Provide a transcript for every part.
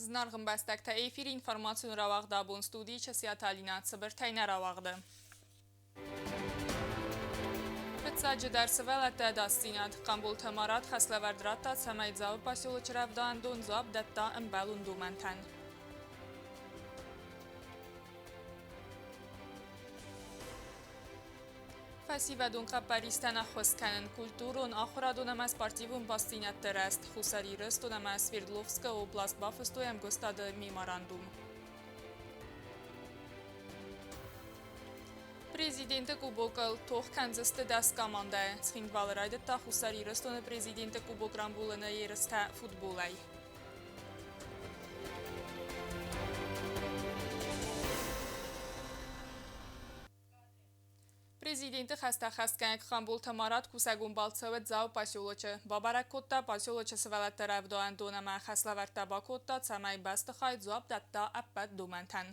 Зынаргъ ӕмбӕстӕгтӕ, эфиры информацион рауагъды абон студийы Часиаты Алинӕ цыбыртӕй нӕ рауагъды. Фыццаджыдӕр сывӕллӕтты ӕдасдзинад. Хъамболты Марат хӕслӕвӕрд радта, цӕмӕй Дзауы поселочы рӕвдауӕндон дзуапп дӕтта ӕмбӕлон домӕнтӕн. Фӕсивӕдон хъӕппӕристӕн ӕххуыс кӕнын культурон, ахуырадон ӕмӕ спортивон бастдзинӕдты рӕзт. Хуссар Ирыстон ӕмӕ Свердловскы област бафыстой ӕмгуыстады меморандум. Президенты Кубокыл тох кӕндзысты 10 командӕйы. Цхинвалы райдыдта Хуссар Ирыстоны президенты Кубок рамбулыны ерыстӕ футболӕй. Президенты хӕстӕ хӕсгӕнӕг Хъамболты Марат кусӕгон балцӕуы Дзауы поселочы. Бабӕрӕг кодта поселочы сывӕллӕтты рӕвдауӕндон ӕмӕ хӕслӕвӕрдтӕ бакодта, цӕмӕй бӕстыхай дзуапп дӕтта ӕппӕт домӕнтӕн.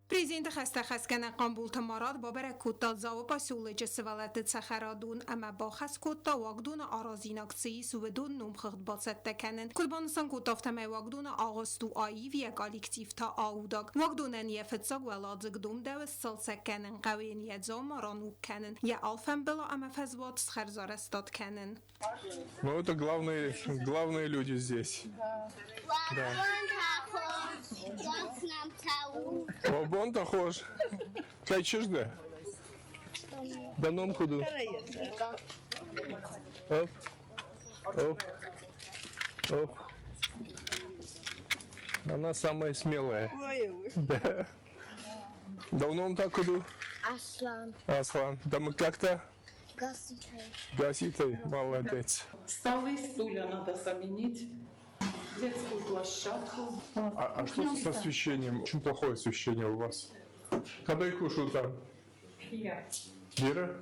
Президенты хӕстӕ хӕсгӕнӕг Хъамболты Марат бабӕрӕг кодта Дзауы поселочы сывӕллӕтты цӕхӕрадон ӕмӕ бахӕс кодта уагдоны аразинаг цы ис, уыдон номхыгъд бацӕттӕ кӕнын. Куыд банысан кодта, афтӕмӕй уагдоны агъуыст у аив, йӕ коллектив та аудӕг. Уагдонӕн йӕ фыццаг уӕладзыг домдӕуы сцалцӕг кӕнын, хъӕуы йӕ дзаума раног кӕнын, йӕ алфӕмбыла ӕмӕ фӕзуат схӕрзарӕзтад кӕнын. Ну, это главные, главные люди здесь. Да. Вон похож. Кай чижда? Да ном худу. Оп. Оп. Оп. Она самая смелая. Да. Давно он так иду? Аслан. Аслан. Да мы как-то? Гаситой. Гаситой, молодец. Столы, стулья надо заменить, детскую площадку. А что с освещением? Очень плохое освещение у вас. Когда их кушаю там? Я. Вера?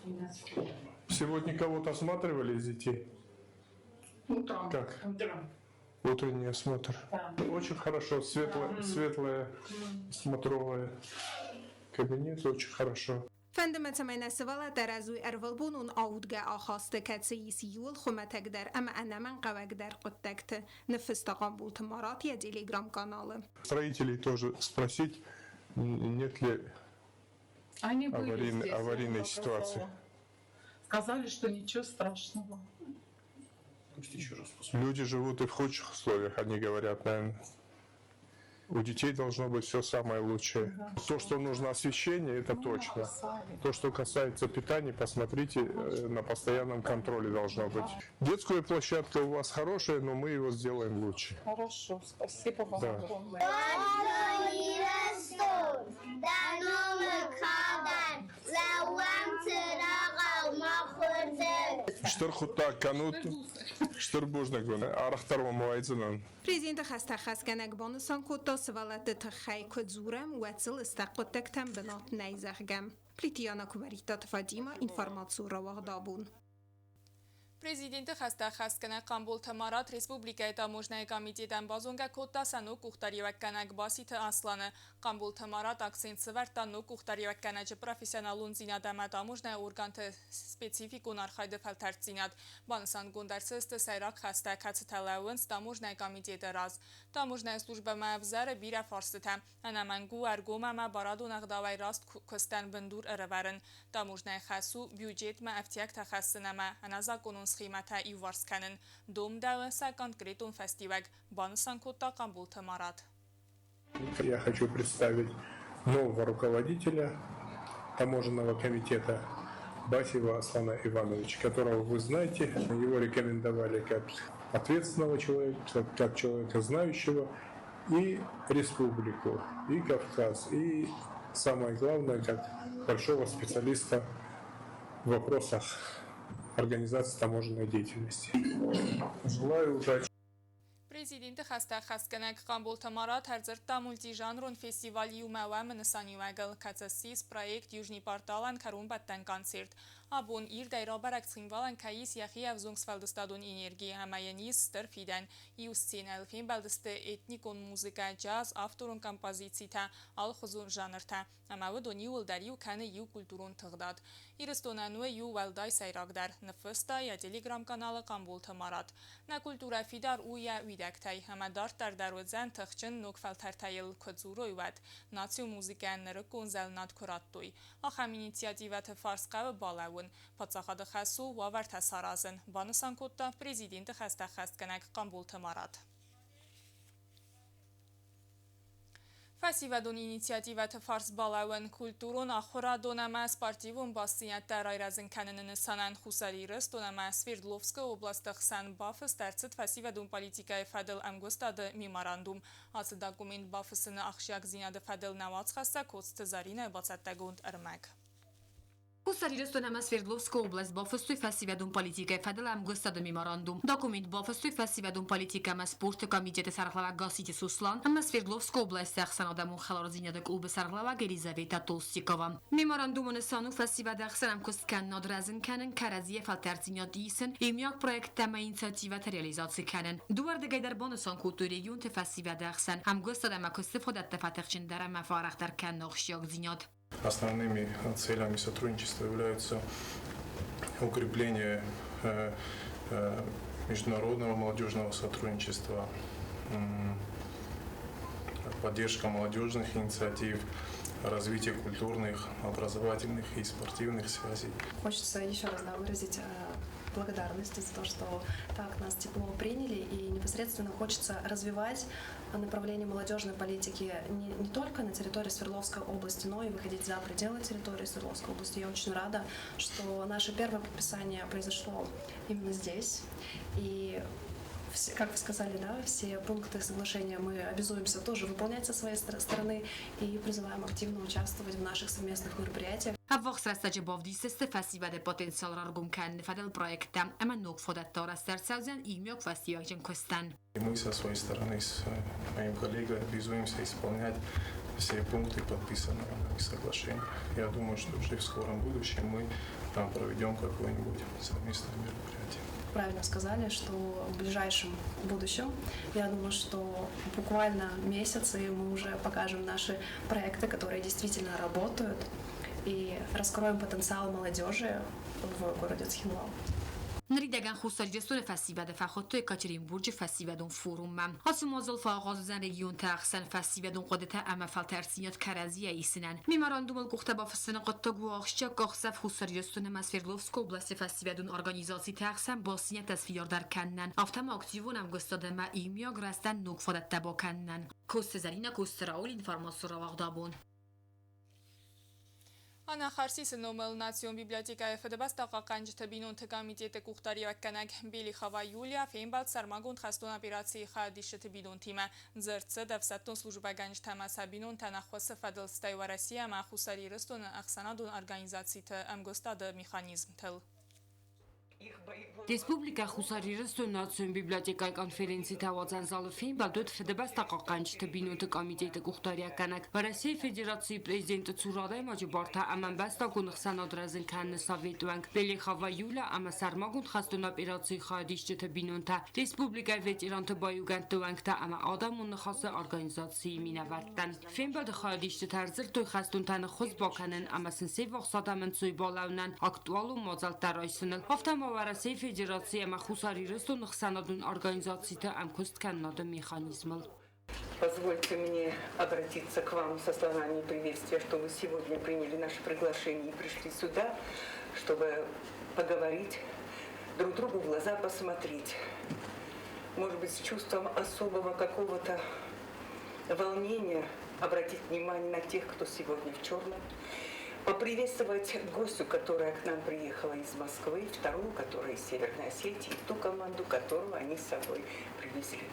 13. Сегодня кого-то осматривали из детей? Утром. Как? Утром. Утренний осмотр. Да. Очень хорошо, светлое, светлое, смотровое кабинет, очень хорошо. Фӕнды мӕ, цӕмӕй нӕ сывӕллӕттӕ рӕзой ӕрвылбонон аудгӕ ахасты, кӕцы ис иууыл хуымӕтӕгдӕр ӕмӕ ӕнӕмӕнгхъӕуӕгдӕр хъуыддӕгты, ныффыста Хъамболты Марат йӕ телеграм-каналы. Строителей тоже спросить, нет ли Они были аварийной, здесь, я аварийной им ситуации. показала. Сказали, что ничего страшного. Пусть еще раз посмотрят. Люди живут и в худших условиях, они говорят, наверное. У детей должно быть все самое лучшее. То, что нужно освещение, это Ну, точно. написали. То, что касается питания, посмотрите, на постоянном контроле должно быть. Детская площадка у вас хорошая, но мы его сделаем лучше. Хорошо, спасибо вам Да. огромное. Стыр хъуыддаг кӕнут, стыр бузныг уын, арӕхдӕр уӕм уайдзынӕн. Президенты хӕстӕ хӕсгӕнӕг банысан кодта, сывӕллӕтты тыххӕй куы дзурӕм, уӕд сыл стӕг хъуыддӕгтӕн бынат нӕй, зӕгъгӕ. Плитиана Куымӕридтаты Фатимӕ, информацион рауагъд абон. Президенты хӕстӕ хӕсгӕнӕг Хъамболты Марат республикӕйы таможнӕйы комитетӕн базонгӕ кодта сӕ ног къухдариуӕггӕнӕг Баситы Асланы. Хъамболты Марат акцент сӕвӕрдта ног къухдариуӕггӕнӕджы профессионалондзинад ӕмӕ таможнӕйы органты спецификон архайды фӕлтӕрддзинад. Банысангонд ӕрцыдысты сӕйраг хӕстӕ, кӕцытӕ лӕууынц таможнӕйы комитеты раз. Таможнӕйы службӕмӕ ӕвзӕры бирӕ фарстытӕ. Ӕнӕмӕнг у ӕргом ӕмӕ барадон ӕгъдауӕй раст куыстӕн бындур ӕрӕвӕрын. Таможнӕйы хӕс у бюджетмӕ ӕфтиӕгтӕ хӕссын ӕмӕ ӕнӕзакъонон схемӕтӕ иуварс кӕнын. Домдӕуы сӕ конкретон фӕстиуӕг, банысан кодта Хъамболты Марат. Я хочу представить нового руководителя таможенного комитета Басева Аслана Ивановича, которого вы знаете. Его рекомендовали как ответственного человека, как человека знающего и республику, и Кавказ, и самое главное, как большого специалиста в вопросах организации таможенной деятельности. Желаю удачи. Президенты хӕстӕ хӕсгӕнӕг Хъамболты Марат ӕрдзырдта мультижанрон фестиваль «Иумӕ уӕм-ы нысаниуӕгыл, кӕцы ссис проект «Южный портал-ӕн» кӕронбӕттӕн концерт. Абон ирдӕй рабӕрӕг, Цхинвалӕн кӕй ис йӕхи ӕвзонг сфӕлдыстадон энерги ӕмӕ йын ис стыр фидӕн. Иу сценӕйыл фембӕлдысты этникон музыкӕ, джаз, авторон композицитӕ, алыхуызон жанртӕ. Ӕмӕ уыдон иууылдӕр иу кӕны иу культурон тыгъдад. Ирыстонӕн уый у уӕлдай сӕйрагдӕр, ныффыста йӕ телеграм-каналы Хъамболты Марат. Нӕ культурӕ фидар у йӕ уидӕгтӕй ӕмӕ дарддӕр дӕр уыдзӕн тыхджын, ног фӕлтӕртӕ йыл куы дзурой, уӕд. Национ музыкӕйӕн нырыккон зӕлынад куы радтой. Ахӕм инициативӕты фарс хъӕуы балӕууын. Паддзахады хӕс у уавӕртӕ саразын, банысан кодта президенты хӕстӕ ӕххӕстгӕнӕг Хъамболты Марат. Фӕсивӕдон инициативӕты фарс балӕууӕн, культурон, ахуырадон ӕмӕ спортивон бастдзинӕдтӕ райрӕзын кӕныны нысанӕн Хуссар Ирыстон ӕмӕ Свердловскы областы хсӕн бафыст ӕрцыд фӕсивӕдон политикӕйы фӕдыл ӕмгуыстады меморандум. Ацы документ бафыссыны ахсджиагдзинады фӕдыл нӕ уацхӕссӕг Коцты Заринӕйы бацӕттӕгонд ӕрмӕг. Хуссар Ирыстон ӕмӕ Свердловскы область бафыстой фӕсивӕдон политикӕйы фӕдыл ӕмгуыстады меморандум. Документ бафыстой фӕсивӕдон политикӕ ӕмӕ спорты комитеты сӕргълӕууӕг Гасситы Сослан ӕмӕ Свердловскы областы ӕхсӕнадӕмон хӕлардзинады клубы сӕргълӕууӕг Елизавета Толстикова. Меморандумы нысан у фӕсивӕды ӕхсӕн ӕмкуысткӕнынад рӕзын кӕнын, кӕрӕдзийӕ фӕлтӕрддзинад исын, иумиаг проекттӕ ӕмӕ инициативӕтӕ реализаци кӕнын. Дыууӕрдыгӕй дӕр банысан кодтой регионты фӕсивӕды ӕхсӕн ӕмгуыстад ӕмӕ куысты фадӕттӕ фӕтыхджындӕр ӕмӕ фӕарӕхдӕр кӕныны ахсджиагдзинад. Основными целями сотрудничества являются укрепление международного молодежного сотрудничества, поддержка молодежных инициатив, развитие культурных, образовательных и спортивных связей. Хочется еще раз, да, выразить благодарность за то, что так нас тепло приняли, и непосредственно хочется развивать направление молодежной политики не только на территории Свердловской области, но и выходить за пределы территории Свердловской области. Я очень рада, что наше первое подписание произошло именно здесь. И, как вы сказали, да, все пункты соглашения мы обязуемся тоже выполнять со своей стороны и призываем активно участвовать в наших совместных мероприятиях. Ӕввахс рӕстӕджы бавдисдзысты фӕсивӕды потенциал раргом кӕныны фӕдыл проекттӕ ӕмӕ ног фадӕттӕ арӕзт ӕрцӕудзӕн иумиаг фӕстиуӕгджын куыстӕн. Мы со своей стороны с моим коллегой обязуемся исполнять все пункты подписанного нами соглашения. Я думаю, что уже в скором будущем мы там проведем какое-нибудь совместное мероприятие. Правильно сказали, что в ближайшем будущем, я думаю, что буквально месяц, и мы уже покажем наши проекты, которые действительно работают, и раскроем потенциал молодежи в городе Цхинвал. Ныридӕгӕн Хуссар Ирыстоны фӕсивӕды фӕхуыдтой Екатеринбурджы фӕсивӕдон форуммӕ. Ацы мадзал фӕахъаз уыдзӕн регионты ӕхсӕн фӕсивӕдон хъуыдытӕ ӕмӕ фӕлтӕрддзинад кӕрӕдзийӕ исынӕн. Меморандумыл къухтӕ бафыссыны хъуыддаг у ахсджиаг къахдзӕф Хуссар Ирыстоны ӕмӕ Свердловскы областы фӕсивӕдон организациты ӕхсӕн бастдзинӕдтӕ сфидардӕр кӕнынӕн, афтӕ ма активон ӕмгуыстад ӕмӕ иумиаг рӕзтӕн ног фадӕттӕ бакӕнынӕн. Коцты Зӕринӕ, Коцты Рауль, информацион рауагъд абон. Анахарсисы номыл национ библиотекӕйы Фыдыбӕстӕ хъахъхъӕнджыты бинонты комитеты къухдариуӕггӕнӕг Белихова Юлия фембӕлд сӕрмагонд хӕстон операцийы хайадисджыты бинонтимӕ. Дзырд цыд ӕфсӕддон службӕгӕнджытӕ ӕмӕ сӕ бинонтӕн ӕххуысы фӕдыл, стӕй Уӕрӕсе ӕмӕ Хуссар Ирыстоны ӕхсӕнадон организациты ӕмгуыстады механизмтыл. Республикӕ Хуссар Ирыстоны национ библиотекӕйы конференцитӕ уадзӕн залы фембӕлд уыд Фыдыбӕстӕ хъахъхъӕнджыты бинонты комитеты къухдариуӕггӕнӕг Уӕрӕсейы Федерацийы президенты цур адӕймаджы бартӕ ӕмӕ ӕмбӕстагон ӕхсӕнад рӕзын кӕныны советы уӕнг Пелехова Юля ӕмӕ сӕрмагонд хӕстон операцийы хайадисджыты бинонтӕ, республикӕйы ветеранты баиугӕндты уӕнгтӕ ӕмӕ адӕмон ныхасы организацийы минӕвӕрттӕн. Фембӕлды хайадисджытӕ ӕрдзырдтой хӕстонтӕн ӕххуыс бакӕнын ӕмӕ сын се ввахс адӕмӕн цой балӕууынӕн актуалон мадзӕлттӕ райсыныл, афтӕ ма Уӕрӕсейы Федераци ӕмӕ Хуссар Ирыстоны ӕхсӕнадон организациты ӕмкуысткӕнынады механизмыл. Позвольте мне обратиться к вам со словами приветствия, что вы сегодня приняли наше приглашение и пришли сюда, чтобы поговорить, друг другу в глаза посмотреть. Может быть, с чувством особого какого-то волнения обратить внимание на тех, кто сегодня в черном, поприветствовать гостю, которая к нам приехала из Москвы, вторую, которая из Северной Осетии, и ту команду, которую они с собой привезли.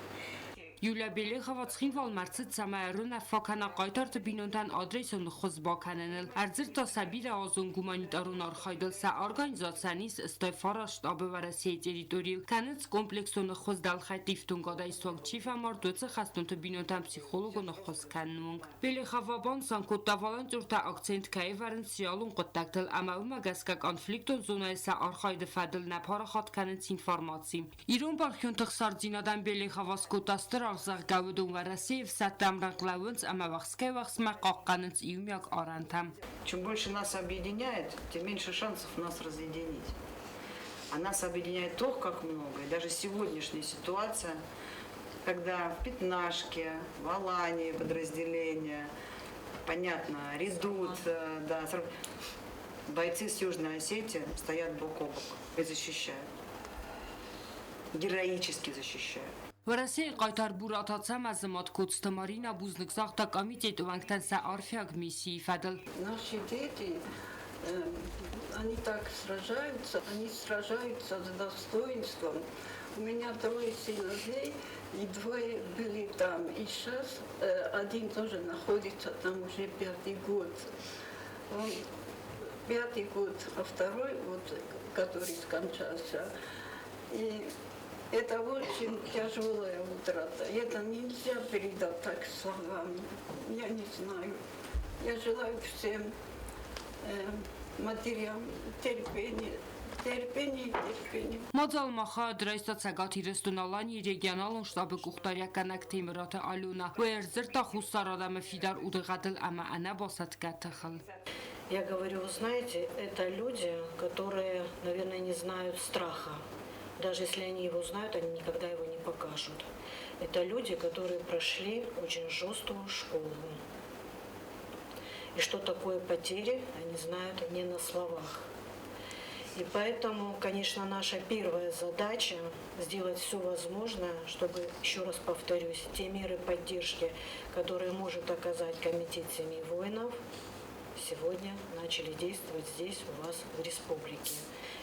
Юлия Белехова Цхинвалмӕ ӕрцыд, цӕмӕй ӕруынаффӕ кӕна хъайтарты бинонтӕн адресон ӕххуыс бакӕныныл. Ӕрдзырдта сӕ бирӕазон гуманитарон архайдыл, сӕ организацийӕн ис 89 штабы Уӕрӕсейы территорийыл, кӕнынц комплексон ӕххуыс дӕлхӕйтты ифтонгадӕй суанг чи фӕмард, уыцы хӕстонты бинонтӕн психологон ӕххуыс кӕныны онг. Белехова банысан кодта, волонтертӕ акцент кӕй ӕвӕрынц социалон хъуыддӕгтыл ӕмӕ уымӕ гӕсгӕ конфликтон зонӕйы сӕ архайды фӕдыл нӕ парахат кӕнынц информаци. Ирон бархионты хсардзинадӕн Белехова скодта стыр аргъ, зӕгъгӕ, уыдон Уӕрӕсейы ӕфсӕдты ӕмрӕнхъ лӕууынц ӕмӕ уӕхскӕй-уӕхскмӕ хъахъхъӕнынц иумиаг арӕнтӕ. Чем больше нас объединяет, тем меньше шансов нас разъединить. А нас объединяет то, как много. И даже сегодняшняя ситуация, когда в Пятнашке, в Алании подразделения, понятно, Редут, да, бойцы с Южной Осетии стоят бок о бок и защищают. Героически защищают. Уӕрӕсейы хъайтар Бураты Ацӕмӕзы мад Коцты Маринӕ бузныг загъта комитеты уӕнгтӕн сӕ арфиаг миссийы фӕдыл. Наши дети, они так сражаются, они сражаются с достоинством. У меня трое сыновей, и двое были там. И сейчас один тоже находится там уже пятый год. Он пятый год, а второй, вот, который скончался. И это очень тяжелая утрата. Это нельзя передать так словами. Я не знаю. Я желаю всем матерям терпения, терпение, терпение. Мадзалмӕ хайад райста Цӕгат Ирыстон-Аланийы регионалон штабы къухдариуӕггӕнӕг Темыраты Алена. Уый ӕрдзырдта Хуссар адӕмы фидар удыгъӕдыл ӕмӕ ӕнӕбасӕтгӕ тыхыл. Я говорю, вы знаете, это люди, которые, наверное, не знают страха. Даже если они его знают, они никогда его не покажут. Это люди, которые прошли очень жесткую школу. И что такое потери, они знают не на словах. И поэтому, конечно, наша первая задача сделать все возможное, чтобы, еще раз повторюсь, те меры поддержки, которые может оказать Комитет семей воинов, сегодня начали действовать здесь, у вас в республике.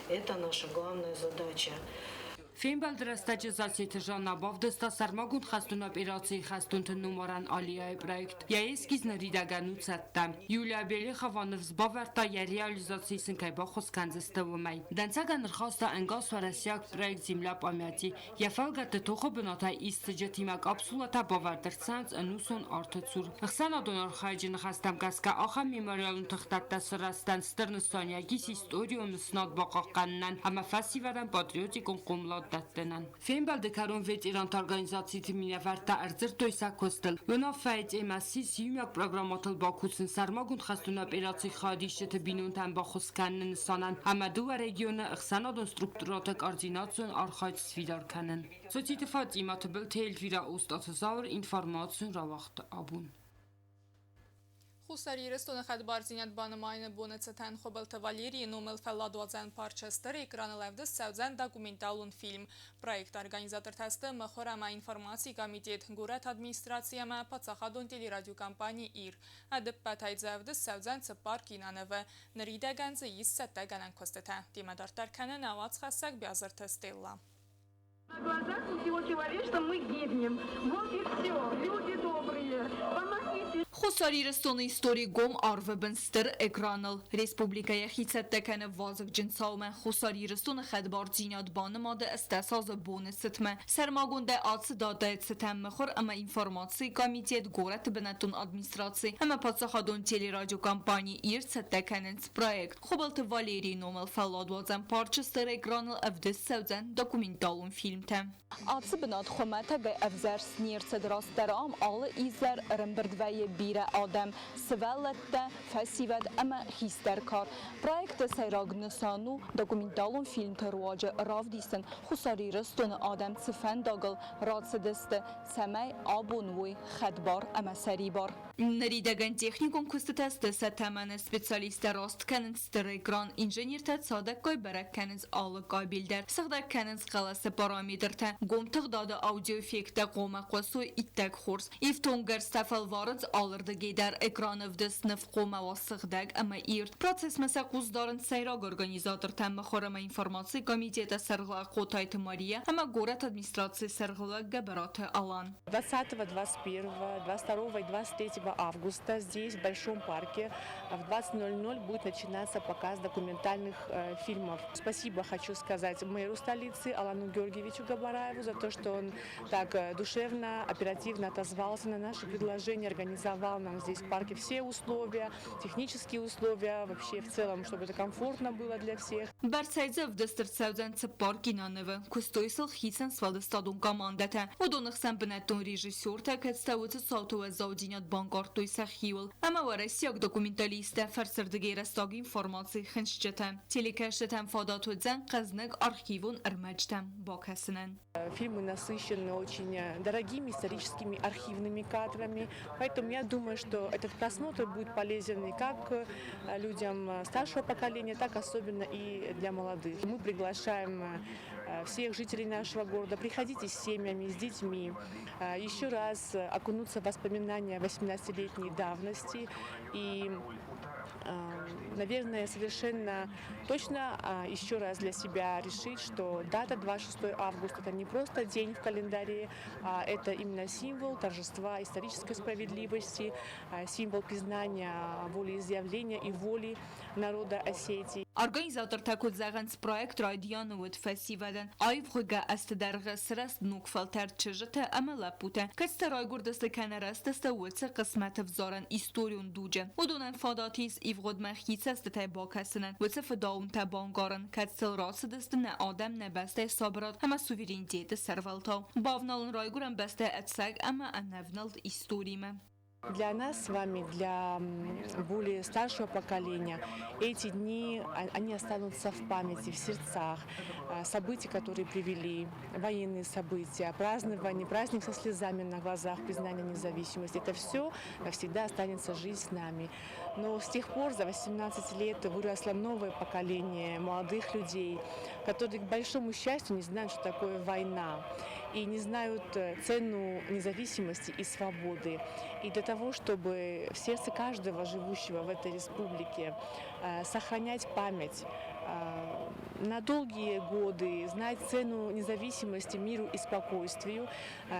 Это наша главная задача. Фембӕлды рӕстӕджы Зассеты Жанна бавдыста сӕрмагонд хӕстон операцийы хӕстонты номарӕн аллеяйы проект. Йӕ эскиз ныридӕгӕн у цӕттӕ. Юлия Белехова ныфс бавӕрдта, йӕ реализацийы сын кӕй баххуыс кӕндзысты, уымӕй. Дӕнцӕгӕн ӕрхаста ӕнгӕс уӕрӕсейаг проект Земля памяти. Йӕ фӕлгӕтты тохы бынатӕй ист сыджытимӕ капсулӕтӕ бавӕрд ӕрцӕуынц ӕнусон арты цур. Ӕхсӕнадон архайӕджы ныхӕстӕм гӕсгӕ ахӕм мемориалон тыхтӕттӕ сырӕзтӕн стыр нысаниуӕг ис историон снаг бахъахъхъӕнынӕн ӕмӕ фӕсивӕдӕн патриотикон хъомылад дӕттынӕн. Фембӕлды кӕрон ветеранты организациты минӕвӕрттӕ ӕрдзырдтой сӕ куыстыл. Уынаффӕйы темӕ ссис иумиаг программӕтыл бакусын сӕрмагонд хӕстон операцийы хайадисджыты бинонтӕн баххуыс кӕныны нысанӕн ӕмӕ дыууӕ регионы ӕхсӕнадон структурӕты координацион архайд сфидар кӕнын. Цоциты Фатимӕ, Тыбылты Эльвирӕ, Остъаты Зауыр, информацион рауагъд абон. Хуссар Ирыстоны хӕдбардзинад банымайыны боны цытӕн Хуыбылты Валерийы номыл фӕлладуадзӕн парчы стыр экраныл ӕвдыст цӕудзӕн документалон фильм. Проекты организатортӕ сты Мыхуыр ӕмӕ информацийы комитет, горӕты администраци ӕмӕ паддзахадон телерадиокомпани Ир. Ӕдыппӕтӕй дзы ӕвдыст цӕудзӕн цыппар кинонывы. Ныридӕгӕн дзы ис цӕттӕгӕнӕн куыстытӕ. Темӕ дарддӕр кӕны нӕ уацхӕссӕг Биазырты Стелла. На глазах у всего человечества мы гибнем. Вот и все. Люди добрые, помогите. Хуссар Ирыстоны истори гом арвы бын стыр экраныл. Республикӕ йӕхи цӕттӕ кӕны вазыгджын цаумӕ Хуссар Ирыстоны хӕдбардзинад банымады 80 азы боны цытмӕ. Сӕрмагондӕй ацы датӕйы цытӕн мыхуыр ӕмӕ информацийы комитет, горӕты бынӕттон администраци ӕмӕ паддзахадон телерадиокомпани Ир цӕттӕ кӕнынц проект. Хуыбылты Валерийы номыл фӕлладуадзӕн парчы стыр экраныл ӕвдыст цӕудзӕн документалон фильмтӕ. Ацы бынат хуымӕтӕгӕй ӕвзӕрст не рцыд, растдӕр ам алы изӕр ӕрӕмбырд вӕййы бирӕ адӕм, сывӕллӕттӕ, фӕсивӕд ӕмӕ хистӕр кар. Проекты сӕйраг нысан у документалон фильмты руаджы равдисын, Хуссар Ирыстоны адӕм цы фӕндагыл рацыдысты, цӕмӕй абон уой хӕдбар ӕмӕ сӕрибар. Ныридӕгӕн техникон куыстытӕ сты сӕ тӕмӕны, специалисттӕ раст кӕнынц стыр экран, инженертӕ цадӕггай бӕрӕг кӕнынц алы кабель дӕр, сыгъдӕг кӕнынц хъӕлӕсы параметртӕ, гом тыгъдады аудиоэффекттӕ хъуамӕ хъуысой иттӕг хорз. Ифтонггӕрзтӕ фӕлварынц алырдыгӕй дӕр экраны ӕвдыст ныв хъуамӕ уа сыгъдӕг ӕмӕ ирд. Процессмӕ сӕ хъус дарынц сӕйраг организатортӕ Мыхуыр ӕмӕ информацийы комитеты сӕргълӕууӕг Хъотайты Мария ӕмӕ горӕты администрацийы сӕргълӕууӕг Гӕбӕраты Алан. 20, 21, 22 и 23 августа здесь, в Большом парке, в 20:00 будет начинаться показ документальных фильмов. Спасибо хочу сказать мэру столицы Алану Георгиевичу Габараеву за то, что он так душевно, оперативно отозвался на наши предложения, организовал нам здесь в парке все условия, технические условия, вообще в целом, чтобы это комфортно было для всех. Бӕрцӕй дзы ӕвдыст ӕрцӕудзӕн цыппар кинонывы, куыстой сыл хицӕн сфӕлдыстадон командӕтӕ. Уыдоны хсӕн бынӕттон режиссертӕ, кӕцытӕ уыцы цауты уӕззаудзинад банкъардтой сӕхиуыл, ӕмӕ уӕрӕсейаг документалисттӕ, фӕрсырдыгӕй рӕстаг информаци хынцджытӕ. Телекӕсджытӕн фадат уыдзӕн хъӕзныг архивон ӕрмӕджытӕм бакӕсынӕн. Фильмы насыщены очень дорогими историческими архивными кадрами, поэтому я думаю, что этот просмотр будет полезен и как людям старшего поколения, так особенно и для молодых. Мы приглашаем всех жителей нашего города, приходите с семьями, с детьми, еще раз окунуться в воспоминания 18-летней давности и, наверное, совершенно точно еще раз для себя решить, что дата 26 августа – это не просто день в календаре, а это именно символ торжества исторической справедливости, символ признания волеизъявления и воли народа Осетии. Организатортӕ куыд зӕгъынц, проект райдианы уыд фӕсивӕдӕн. Аивгъуыйгӕ ӕзты дӕргъы сырӕзт ног фӕлтӕр чызджытӕ ӕмӕ лӕппутӕ, кӕцытӕ райгуырдысты кӕнӕ рӕзтысты уыцы хъысмӕты взарӕн историон дуджы. Уыдонӕн фадат ис ивгъуыдмӕ хи цӕстытӕй бакӕсынӕн, уыцы фыдаунтӕ бангарын, кӕд сыл рацыдысты нӕ адӕм, нӕ бӕстӕйы сабырад ӕмӕ суверенитеты сӕрвӕлтау. Бавналын райгуырӕн бӕстӕйы ӕцӕг ӕмӕ ӕнӕвнӕлд историмӕ. Для нас с вами, для более старшего поколения, эти дни, они останутся в памяти, в сердцах. События, которые привели, военные события, празднование, праздник со слезами на глазах, признание независимости, это все навсегда останется жить с нами. Но с тех пор, за 18 лет, выросло новое поколение молодых людей, которые, к большому счастью, не знают, что такое война, и не знают цену независимости и свободы. И для того, чтобы в сердце каждого живущего в этой республике сохранять память на долгие годы, знать цену независимости, миру и спокойствию,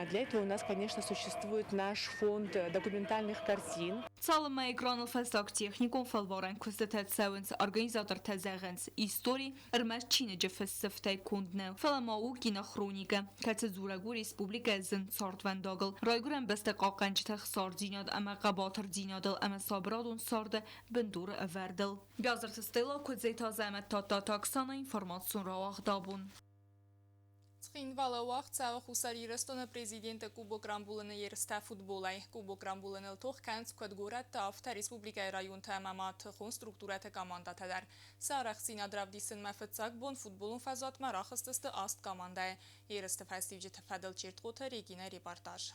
для этого у нас, конечно, существует наш фонд документальных картин. Цалынмӕ экраныл фӕстаг техникон фӕлварӕн куыстытӕ цӕуынц, организатортӕ зӕгъынц, истори ӕрмӕст чиныджы фыст сыфтӕй конд нӕу, фӕлӕ ма у кинохроникӕ, кӕцы дзурӕг у республикӕйы зын цардвӕндагыл, райгуырӕн бӕстӕ хъахъхъӕнджыты хсардзинад ӕмӕ хъӕбатырдзинадыл ӕмӕ сабырадон царды бындуры ӕвӕрдыл. Биазырты Стелла, Куыдзеты Азӕмӕт, Тадтаты Оксана, информацион рауагъд Абон. Цхинвалы уагъд цӕуы Хуссар Ирыстоны Президенты Кубок рамбулыны ерыстӕ футболӕй. Кубок рамбулыныл тох кӕнынц куыд горӕтты, афтӕ республикӕйы районты ӕмӕ ма тыхон структурӕты командӕтӕ дӕр. Сӕ арӕхстдзинад равдисынмӕ фыццаг бон футболон фӕзуатмӕ рахызтысты аст командӕйы. Ерысты фӕстиуджыты фӕдыл Чертхъоты Регинӕйы репортаж.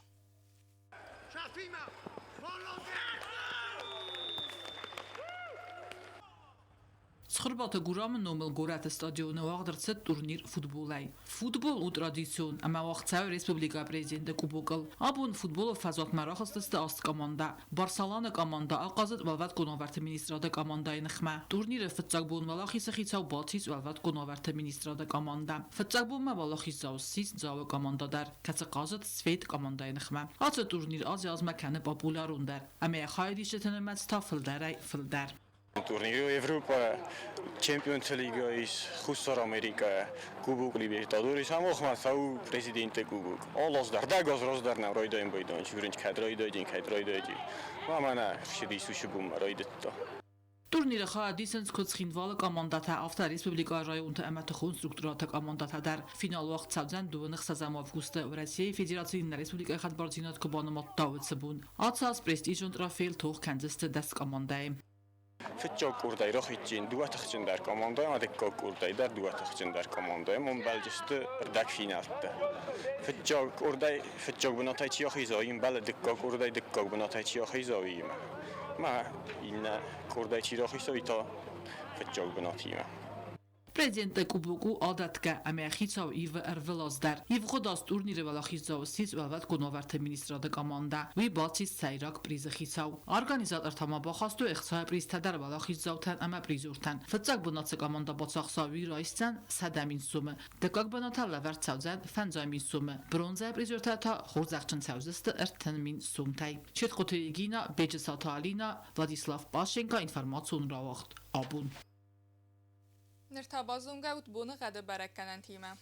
Цхуырбаты Гурамы номыл горӕты стадионы уагъд ӕрцыд турнир футболӕй. Футбол у традицион ӕмӕ уагъд цӕуы республикӕйы президенты кубокыл. Абон футболы фӕзуатмӕ рахызтысты аст командӕ. Барсаланы командӕ ахъазыд Уӕлвӕткон уавӕрты министрады командӕйы ныхмӕ. Турниры фыццаг бон уӕлахизы хицау бацис Уӕлвӕткон уавӕрты министрады командӕ. Фыццаг бонмӕ уӕлахиздзау ссис Дзауы командӕ дӕр, кӕцы хъазыд Свет командӕйы ныхмӕ. Ацы турнир азӕй-азмӕ кӕны популярондӕр ӕмӕ йӕ хайадисджыты нымӕц та фылдӕрӕй фылдӕр. Турниры Европа Чемпионты Лига ис Хуссар Америкӕйӕ, Кубок Либертадорис ӕмӕ охмӕ цӕуы Президенты кубок. Алы аз дӕр, дӕг аз раздӕр нӕм райдайын байдайын, чурынч кӕд райдайдин, кӕд райдайди. Ма мӕнӕ ссыдис уыцы бонмӕ райдыдта. Турниры хайад исынц куыд Цхинвалы командӕтӕ, афтӕ республикӕйы районты ӕмӕ тыхон структурӕты командӕтӕ дӕр. Финал уагъд цӕудзӕн дыууын ӕхсӕзӕм августы Уӕрӕсейы Федерацийы нӕ республикӕйы хӕдбардзинад куы банымадта, уыцы бон. Ацы аз престижон трофейыл тох кӕндзысты 10 командӕйы. Фыццаг къордӕй рахидджын дыууӕ тыхджындӕр командӕ ӕмӕ дыккаг къордӕй дӕр дыууӕ тыхджындӕр командӕ ӕмбӕлдысты ӕрдӕгфинӕлтты. Фыццаг къордӕй фыццаг бынатӕй чи ахиза, уый ӕмбӕлы дыккаг къордӕй дыккаг бынатӕй чи ахиза, уыимӕ. Ӕмӕ иннӕ къордӕй чи рахиза, уый та фыццаг бынатимӕ. Президенты Кубок у адӕтгӕ ӕмӕ хицау ивы ӕрвылаз дӕр. Ивгъуыд аз турниры уӕлахиздзау ссис Уӕлвӕткон уавӕрты министрады командӕ. Уый бацис сӕйраг призы хицау. Организатортӕ ма бахастой ӕхцайы призтӕ дӕр уӕлахиздзаутӕн ӕмӕ призертӕн. Фыццаг бынат цы командӕ бацахса, уый райсдзӕн 100 000 сомы. Дыккаг бынат та лӕвӕрд цӕудзӕн 50 000 сомы. Бронзӕйы призертӕ та хорзӕхджын цӕудзысты 30 000 сомтӕй. Четхъуты Регина, Беджысаты Алина, Владислав Пащенко, информацион рауагъд Абон. Ныр та базонгӕ ут боныгъӕды бӕрӕггӕнӕнтимӕ.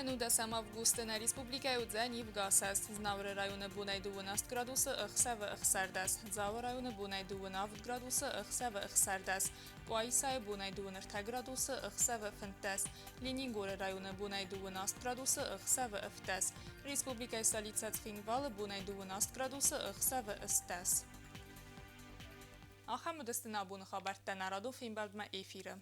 19 августы нӕ республикӕйы уыдзӕн ивгӕ асӕст. Знауыры районы бонӕй 28 градусы, ӕхсӕвы 16. Дзауы районы бонӕй 27 градусы, ӕхсӕвы 16. Къуаисайы бонӕй 23 градусы, ӕхсӕвы 15. Ленингоры районы бонӕй 28 градусы, ӕхсӕвы 17. Республикӕйы столицӕ Цхинвалы бонӕй 28 градусы, ӕхсӕвы 18. Ахӕм уыдысты нӕ абоны хабӕрттӕ. Нӕ радон фембӕлдмӕ эфиры.